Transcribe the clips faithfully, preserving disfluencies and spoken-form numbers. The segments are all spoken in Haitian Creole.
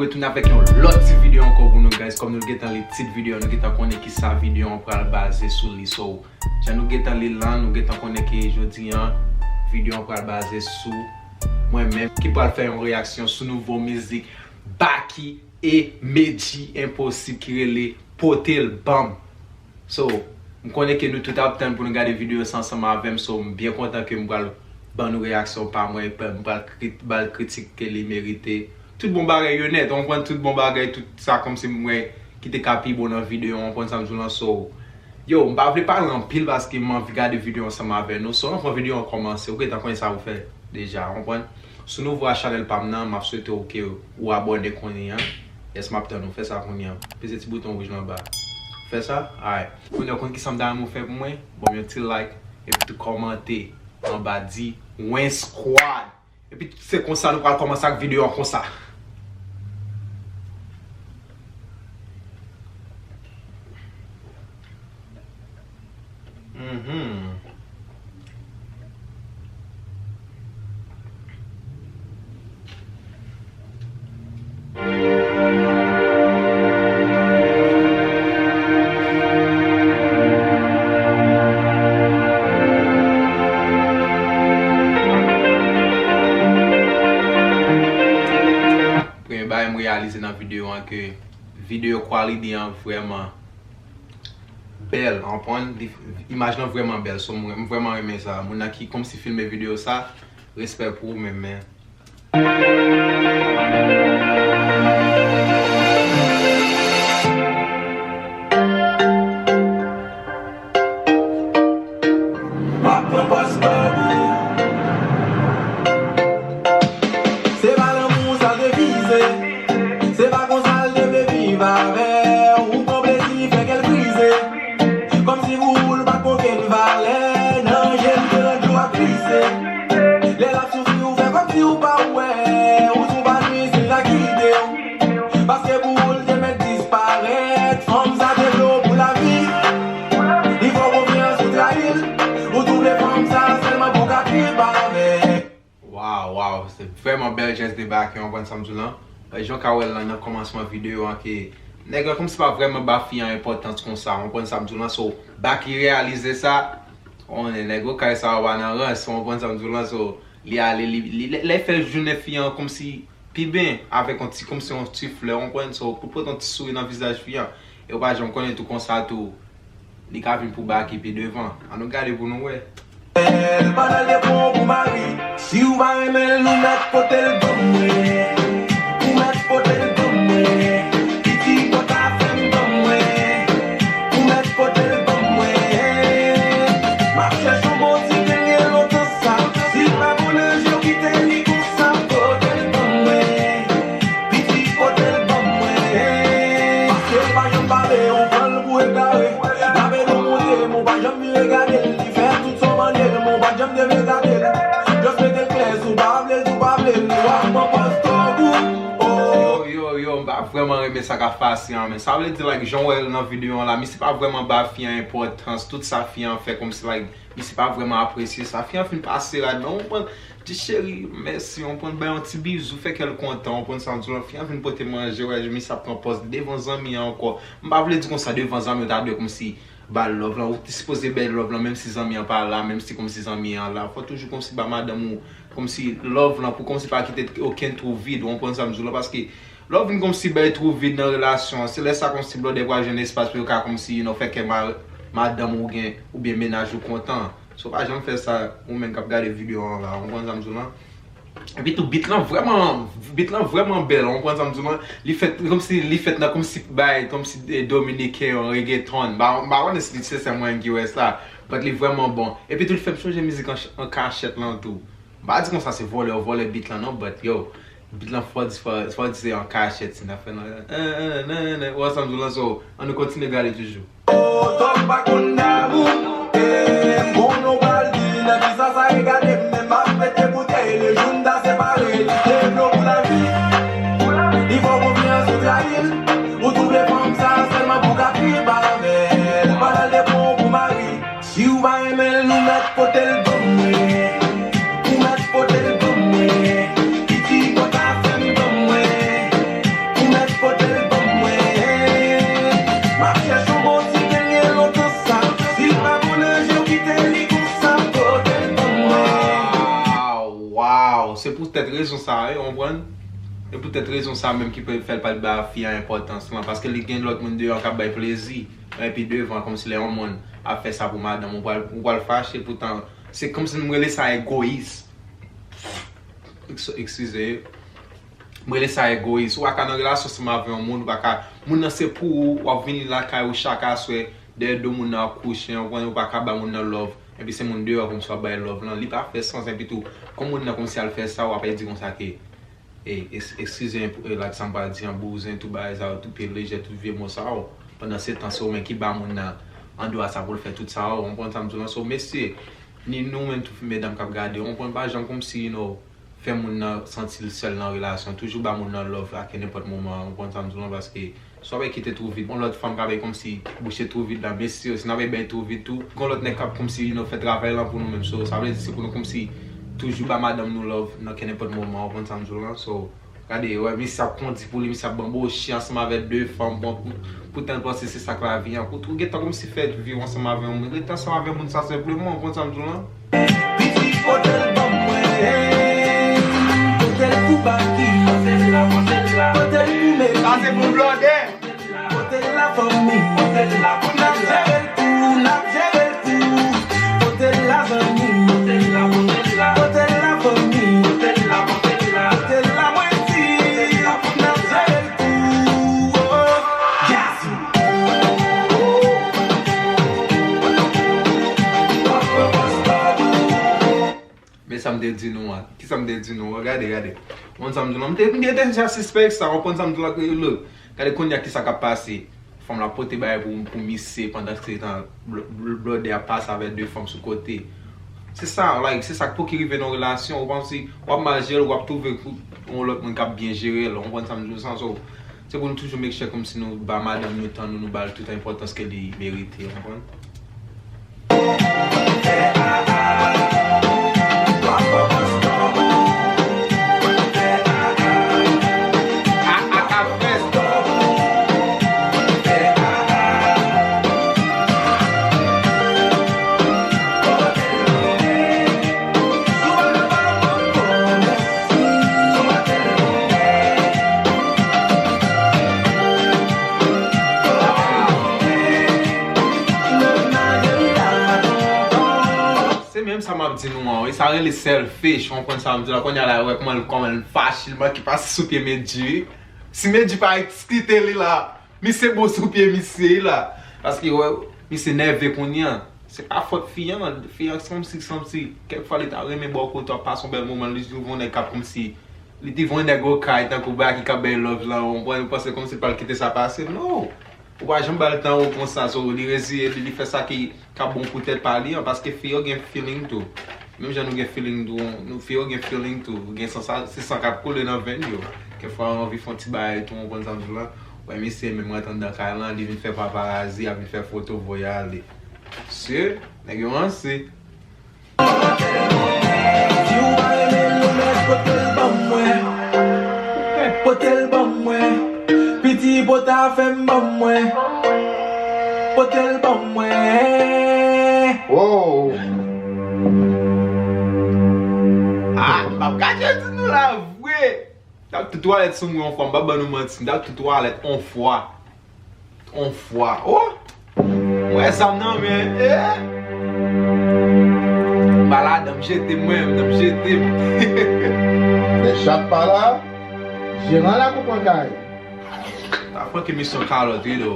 Retounen avèk yon lòt ti videyo ankò pou nou, guys. Kòm nou gentan li tit videyo, nou gentan konnen ki sa videyo an pral baze sou li. So, jan nou gentan li l lan, nou gentan konnen ke jodi an, videyo an pral baze sou mwen menm ki pral fè yon reyaksyon sou nouvo mizik Baky e Medjy Impossible ki rele Pote l Ban m. So, m konnen ke nou tout ap tann pou nou gade videyo sa ansanm avè m, so m byen kontan ke m pral ban nou reyaksyon pa mwen, epi m pral kri-, ba l kritik ke li merite. Tout bon bagay yo nèt, w konprann, tout bon bagay, tout sa kòmsi m wè ki te ka pi bon nan videyo, w konprann sa m di w lan, so, yo, m pa vle pale anpil paske m anvi gade videyo ansanm avè nou, so, anvan videyo an kòmanse, ou gentan konnen sa pou fè deja, w konprann? Si w nouvo a chanèl pa m nan, m ap swete w ke ou abòne kounye a. Yes, m ap tann ou. Fè sa kounye a. Peze ti bouton wouj lan anba. Fè sa? Alright. Kounye a, ou konn kisa m ta renmen w fè pou mwen? Ban m yon ti like. Epi tou kòmante anba, di Wen Squad. Epi se konsa nou pral kòmanse ak videyo an konsa. Mhm. Premye bagay m reyalize nan videyo an ke videyo quality an vrèman bèl, w konprann? Li, imaj lan vrèman bèl, so mwen, m vrèman renmen sa. Moun nan ki kòmsi filme videyo sa, respè pou ou menm, men. M ap pran pòz tanbou. Se pa lanmou sa te vize. Se pa konsa l te vle viv avè w. Ou pran plezi fè kè l brize. Kòmsi pou ou l pa t gen okenn valè. Nan je l te rann dlo ap glise. Lè l ap soufri ou fè kòmsi ou pa wè. Ou sou pa nwi si l ta kite w. Paske pou ou l te mèt disparèt. Fanm sa te vle w pou lavi. Li fè w konfyans ou trayi l. Ou twouble fanm sa sèlman pou w ka trip avè l. Waw, waw, se vrèman bèl jès de Baky, w konprann sa m di w lan? Jan w ka wè l lan nan kòmansman videyo an ke nèg lan kòmsi pa vrèman ba fi an enpòtans konsa, w konprann sa m di w lan? So, Baky reyalize sa, konnen nèg okay sa yo pa nan rans, w konprann sa m di w lan? So, li ale, li, li, lè, lè fè jounen fi an kòmsi pi ben, avèk yon ti, kòmsi yon ti flè, w konprann? So, pou pote yon ti souri nan vizaj fi an. E w pa janm konnen tou konsa tou, li ka vin pou Baky pi devan. Ann nou gade pou nou wè. Pandan l te pran w pou mari, si w pa renmen l, ou mèt pote l ban mwen. Ou mèt pote l ban mwen. Piti pòt afè m ban mwen. Ou mèt pote l ban mwen. M ap chèche yon bondye ke l gen lontan sa. Si l pa bon nan je w, kite li konsa, pote l ban mwen. Piti pote l ban mwen. Paske l pa janm pale, ou pran l pou egare. Lave do monte, men w pa janm vire gade l. Li fè tout sa w mande l, men w pa janm vire gade l. Just mete l klè, si w pa vle l, si w pa vle l, w ap pran pòz tanbou. Oh. Yo, yo, yo, m pa vrèman renmen sa k ap pase an, men sa vle di, like, jan w wè l nan videyo an la, misye pa vrèman ba fi an enpòtans, tout sa fi an fè kòmsi, like, misye pa vrèman apresye sa. Fi an fin pase rad, men w konprann, di cheri, mèsi, w konprann, bay yon ti bizou, fè kè l kontan, w konprann sa m di w lan, fi an vin pote manje, wè, misye ap pran pòz devan zanmi an ankò. M pa vle di konsa devan zanmi, w ta dwe kòmsi ba l love lan, ou te sipoze bay love lan, menm si zanmi an pa la, menm si kòmsi zanmi an la, fò toujou kòmsi ba madanm ou, kòmsi love lan, pou kòmsi pa kite okenn twou vid, w konprann sa m di w lan, paske lè w vin kòmsi bay twou vid nan relasyon an, se lè sa kòmsi blòdè pral jwenn espas pou yo ka kòmsi, you know, fè kè ma-, madanm ou gen, oubyen mennaj ou kontan. So, pa janm fè sa, ou menm k ap gade videyo an la, w konprann sa m di w lan? Epi tou, beat lan vrèman, beat lan vrèman bèl, w konprann sa m di w lan? Li fèt, kòmsi, li fèt nan, kòmsi, bay, kòmsi, eh, dominiken, yon reggaeton. M pa, m pa konnen si se sèl mwen ki wè sa, but li vrèman bon. Epi tou, li fè m sonje mizik an, an kachèt lan tou. M pa di konsa se vòlè yo vòlè beat lan non, but yo, beat lan fò di, fò, fò di se an kachèt, si n ap fè nan, nan, nan, nan, nan, ou wè sa m di w lan, so, ann nou kontinye gade toujou. Oh, tòg pa konn damou, eh, m konnen w pral di nan kisa sa ye gade m, men m ap mete boutèy le jou n ta separe, li te vle w pou lavi. Li fè w konfyans ou trayi l, ou twouble fanm sa sèlman pou w ka trip avè l, pandan l te pran w pou mari. Si w pa renmen l, ou mèt pote l ban mwen. Ou mèt pote l ban mwen. Piti pòt afè m ban mwen. Ou rezon sa a, wi, w konprann? E poutèt rezon sa a menm ki fè l pa t ba fi a enpòtans lan, paske li gen lòt moun deyò k ap bay plezi. Epi devan, kòmsi lè yon moun ap fè sa pou madanm, ou pral, ou pral fache, poutan, se kòmsi m rele sa egoyis. Ex-, eskize. M rele sa egoyis. Ou pa ka nan relasyon ansanm avè yon moun, ou pa ka, moun nan se pou ou, w ap vini lakay ou chak aswè, dèyè do moun nan ap kouche, w konprann, ou pa ka ba moun nan love. Epi se moun deyò kòmsi w ap bay love lan. Li pa fè sans, epi tou, kòm moun nan kòmsi al fè sa, w ap di konsa ke, e, es-, eskize, e, like sa m pral di an, bouzen, tout bagay sa yo, tout pye lejè, tout vye mo sa yo. Pandan se tan, se ou menm ki ba moun nan andwa sa pou l fè tout sa yo, w konprann sa m di w lan? So, mesye, ni nou menm tou, medam k ap gade, w konprann, pa janm kòmsi, you know, fè moun nan santi l sèl nan relasyon. Toujou ba moun nan love a nenpòt moman, w konprann sa m di w lan, paske si w ap kite twou vid, yon lòt fanm ka vin kòmsi bouche twou vid la, mesye, si n ap bay twou vid tou, gon lòt nèg k ap kòmsi, you know, fè travay lan pou nou menm. So, sa vle di se pou nou kòmsi toujou ba madanm nou love nan nenpòt moman, w konprann sa m di w lan. So, gade, wè, misye ap kondi pou li, misye ap banboche ansanm avèk de fanm, bon, pou, poutan l panse se sa k lavi an. Ou, ou gentan kòmsi fè vi w ansanm avè yon moun, rete ansanm avè moun sa senpleman, w konprann sa m di w lan? Piti pote l ban mwen, pote l pou Baky, pote l pou Meki, sa se pou blòdè. Pote l la fanmi, n ap jere l pou, n ap jere l pou. Pote l la zanmi, pote l la fanmi, pote l la mwen di, n ap jere l pou. Oh, Jazzy. Men sa m te di nou an. Kisa m te di nou an? Gade, gade. Ou konn sa m di nou an? M te, m te deja sispèk sa. Ou konn sa m di nou an? Look. Gade kounye a kisa k ap pase. Fanm la pote bagay pou, pou misye pandan se tan bl-, bl-, blòdè ap pase avèk de fanm sou kote. Se sa, like, se sa k pou ki rive nan relasyon. Ou panse w ap mal jere l, w ap twouve yon lòt moun k ap byen jere l. Ou konn sa m di w lan? So, se pou nou toujou make sure kòmsi nou ba madanm nou tan nou, nou ba l tout enpòtans ke li merite, w konprann? Se menm sa m ap di nou an, wi. Sa rele selfish, w konprann sa m di la? Kounye a la, wè kòman l, kòman l fache, l manke pase sou pye Medjy. Si Medjy pa ekskite li la, misye bon sou pye misye la. Paske, wè, misye nève kounye a. Se pa fòt fi an, fi an sanm si, sanm si, kèk fwa li ta renmen bò kote w ap pase yon bèl moman, li jwenn yon nèg k ap kòmsi, li te jwenn yon nèg okay, tankou Baky k ap bay love lan, w konprann, ou panse kòmsi l pral kite sa pase? No! Ou pa janm ba l tan ou konsa, so, li reziye li, li fè sa ki, k ap bon pou tèt pa li an, paske fi yo gen feeling tou. Menm jan nou gen feeling tou, nou fi yo gen feeling tou, gen san sa, se san k ap koule nan venn yo. Kèk fwa yo anvi fè yon ti bagay tou, w konprann sa m di w lan. Wè, misye menm rantre anndan kay lan, li vin fè paparazi, ap vin fè foto, voye ale. Mesye, nèg yo ranse. Si w pa renmen l, ou mèt pote l ban mwen. Pote l ban mwen. Piti pota fè m ban mwen. Pote l ban mwen. Wow. Ah, m ap gade di nou la vre. M t ap tou twalèt sou mwen yon fwa, m p ap ban nou manti, m t ap tou twalèt yon fwa. Yon fwa. Oh! Wè sa m nan men, eh! M pa ladan, m jete m, mwen menm, m jete m. Men chat pa la, jeran la pou pran kay. Ta fè ke misyon kalòt, wi, do.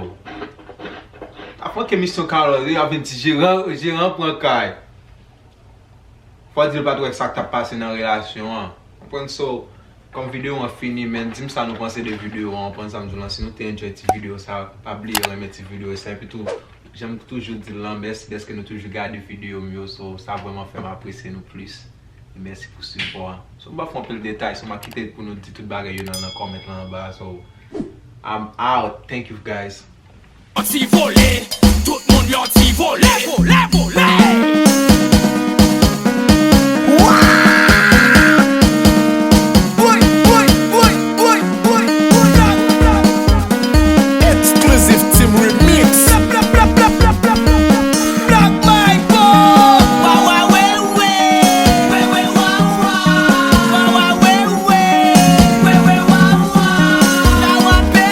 Ta fè ke misyon kalòt, wi, ap vin ti jeran, jeran pran kay. Fò di l pa t wè sa k t ap pase nan relasyon an. Konprann? So, kòm videyo an fini, men di m sa nou panse de videyo an, konprann sa m di w lan. Si nou te enjoy ti videyo sa, pa bliye renmen ti videyo sa. Epi tou, jan m toujou di l lan, mèsi dèske nou toujou gade videyo m yo. So, sa vrèman fè m apresye nou plis. E mèsi pou sipò a. So, m pa fè anpil detay, so, m a kite pou nou di tout bagay yo nan, nan comment lan anba a. So, I'm out. Thank you, guys. Yon ti vole, tout moun yon ti vole, vole, vole.